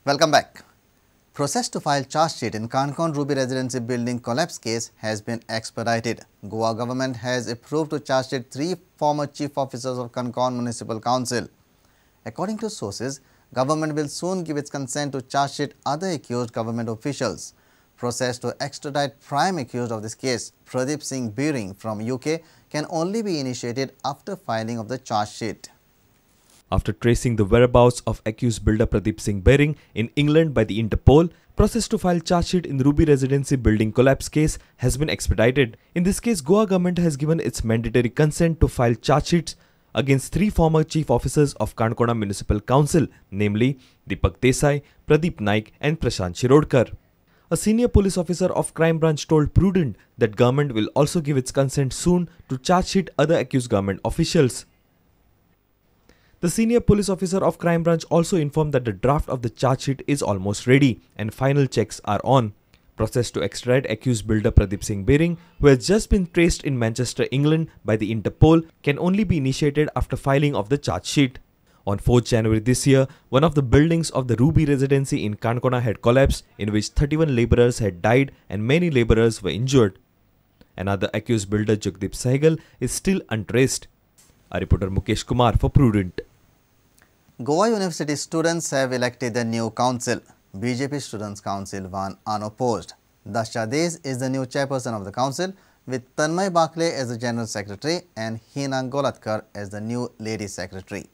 Welcome back. Process to file charge sheet in Canacona Ruby Residency building collapse case has been expedited. Goa government has approved to charge sheet 3 former chief officers of Canacona Municipal Council. According to sources, government will soon give its consent to charge sheet other accused government officials. Process to extradite prime accused of this case, Pradeep Singh Biring from UK, can only be initiated after filing of the charge sheet. After tracing the whereabouts of accused builder Pradeep Singh Biring in England by the Interpol, process to file charge sheet in the Ruby Residency building collapse case has been expedited. In this case, Goa government has given its mandatory consent to file charge sheets against 3 former chief officers of Canacona Municipal Council, namely Deepak Desai, Pradeep Naik and Prashant Shirodkar. A senior police officer of Crime Branch told Prudent that government will also give its consent soon to charge sheet other accused government officials. The senior police officer of Crime Branch also informed that the draft of the charge sheet is almost ready and final checks are on. Process to extradite accused builder Pradeep Singh Biring, who has just been traced in Manchester, England by the Interpol, can only be initiated after filing of the charge sheet. On 4th January this year, one of the buildings of the Ruby Residency in Canacona had collapsed, in which 31 labourers had died and many labourers were injured. Another accused builder, Jagdeep Sehgal, is still untraced. A reporter Mukesh Kumar for Prudent. Goa University students have elected a new council. BJP Students' Council won unopposed. Dasha Des is the new chairperson of the council, with Tanmay Bakle as the general secretary and Hina Golatkar as the new lady secretary.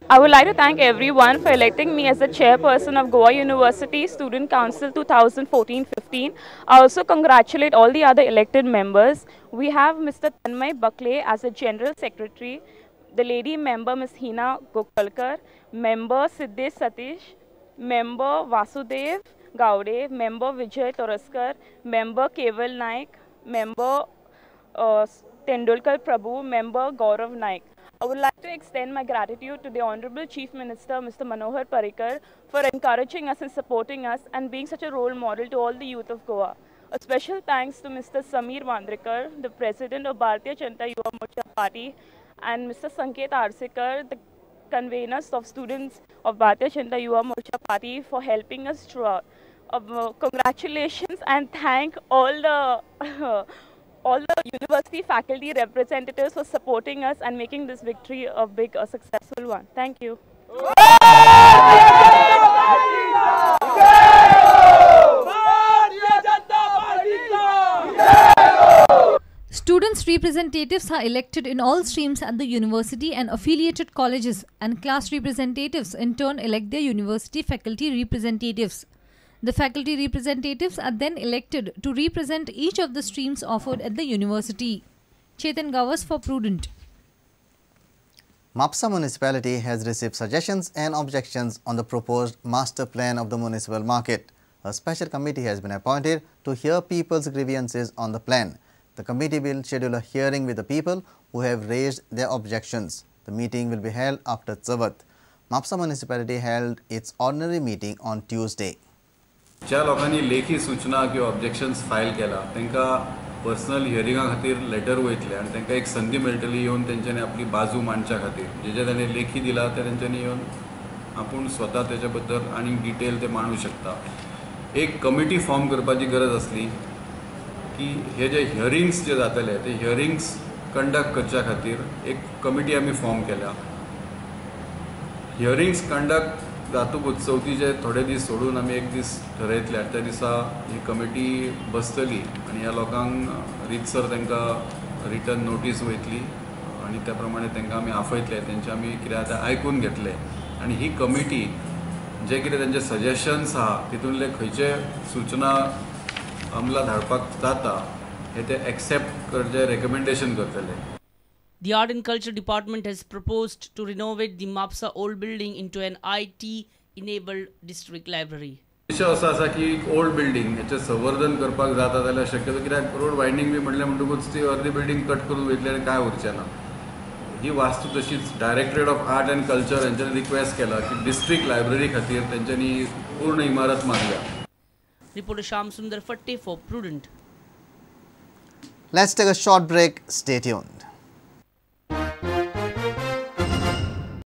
I would like to thank everyone for electing me as the chairperson of Goa University Student Council 2014-15. I also congratulate all the other elected members. We have Mr. Tanmay Bakle as the General Secretary, the lady member Ms. Hina Gokalkar, member Siddhesh Satish, member Vasudev Gaude, member Vijay Toraskar, member Keval Naik, member Tendulkar Prabhu, member Gaurav Naik. I would like to extend my gratitude to the Honorable Chief Minister, Mr. Manohar Parrikar, for encouraging us and supporting us and being such a role model to all the youth of Goa. A special thanks to Mr. Samir Vandrekar, the President of Bharatiya Janata Yuva Morcha Party, and Mr. Sanket Arsikar, the conveners of students of Bharatiya Janata Yuva Morcha Party, for helping us throughout. Congratulations and thank all the university faculty representatives for supporting us and making this victory a big, a successful one. Thank you. Students' representatives are elected in all streams at the university and affiliated colleges, and class representatives in turn elect their university faculty representatives. The faculty representatives are then elected to represent each of the streams offered at the university. Chetan Gawas for Prudent. Mapsa Municipality has received suggestions and objections on the proposed master plan of the municipal market. A special committee has been appointed to hear people's grievances on the plan. The committee will schedule a hearing with the people who have raised their objections. The meeting will be held after Chavath. Mapsa Municipality held its ordinary meeting on Tuesday. ज्या लोकांनी लेखी सूचना किंवा objections file केला तांकां personal हियरिंगा खातीर letter वयतले आनी तांकां एक संदी मेळटली येवन तेंच्यांनी आपली बाजू मांडच्या खातीर. जे ताणें लेखी दिला ते तेंच्यांनी येवन आपूण स्वता तेच्या बद्दल आनी डिटेल ते मांडू शकता. एक कमिटी फॉर्म करपाची गरज आसली की हे जे हियरिंग्स जे जातले ते हियरिंग्स कंडक्ट करच्या खातीर एक कमिटी आमी फॉर्म केल्या. हियरिंग्स कंडक्ट जातकूच चवथीचे थोडे दीस सोडून आमी एक दीस ठरयतले आनी त्या दिसा ही कमिटी बसतली आनी ह्या लोकांक रितसर तांकां रिटर्न नोटीस वयतली आनी त्या प्रमाणे तांकां आमी आफयतले, तेंचे आमी कितें आतां आयकून घेतले आनी ही कमिटी जे कितें तेंचे सजेशन्स आहा तितूंतले खंयचे सूचना अंमलात हाडपाक जाता हे ते एक्सेप्ट करचे रेकमेंडेशन करतले. The Art and Culture Department has proposed to renovate the Mapsa old building into an IT-enabled district library. विशय असो आसा की ओल्ड बिल्डिंग हेचें संवर्धन करपाक जाता जाल्यार शक्यतो कित्याक रोड वायंडींग बी म्हणलें म्हणटकूच ती अर्दी बिल्डिंग कट करून वयतली आनी काय उरचें ना. ही वास्तू तशीच directorate of art and culture हेंच्यांनी रिक्वेस्ट केला की डिस्ट्रिक्ट लायब्ररी खातीर तेंच्यांनी पूर्ण इमारत मागल्या. Reporter Sham Sundar Fatte for Prudent. Let's take a short break. Stay tuned.